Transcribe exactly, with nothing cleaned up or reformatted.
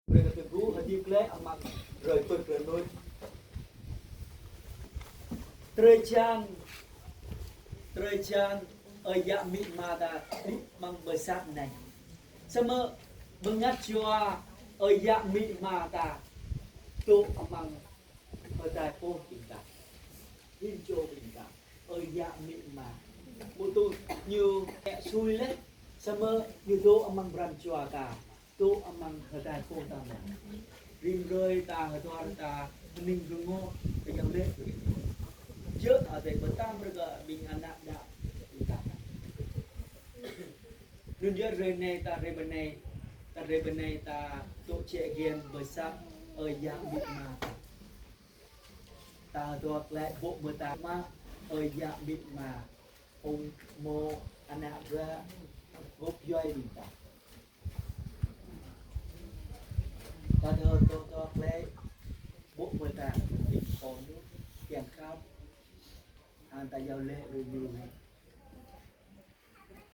Brơi kơ tơgŭ hơdip glaĭ amăng hrơi pơk hrơi mơnuih. Drơi jan, drơi jan, ơi yă amĭ ama ta dŏ amăng pơsat anai. Samơ̆ bơngăt jua ơi yă amĭ ama ta dŏ amăng hơdai pô ƀing ta. Rin čô ƀing ta, ơi yă amĭ ama. Mơ̆ tŭ ñu ngă sui laih, samơ̆ ñu dŏ amăng pran jua ta, dŏ amăng hơdai pô ta mơ̆n. Rĭm hrơi ta hơdor ta hơning rơngot, ta iâu laĭ. Jơ̆ Adai pơtăm brơi kơ ƀing ană đah ƀing ta. Anŭn yơh hrơi anai ta rai bơnai, ta rai bơnai ta dŏ jĕ giăm pơsat ơi yă amĭ ama ta. Ta hơdor glaĭ ƀô̆ mơta mă ơi yă amĭ ama, ung mơ̆ ană bă gŏp djuai ƀing ta. Ta hơdor glaĭ ƀô̆ mơta ƀing kâo ñu kiăng khăp, hăng ta iâu laĭ rơngiă.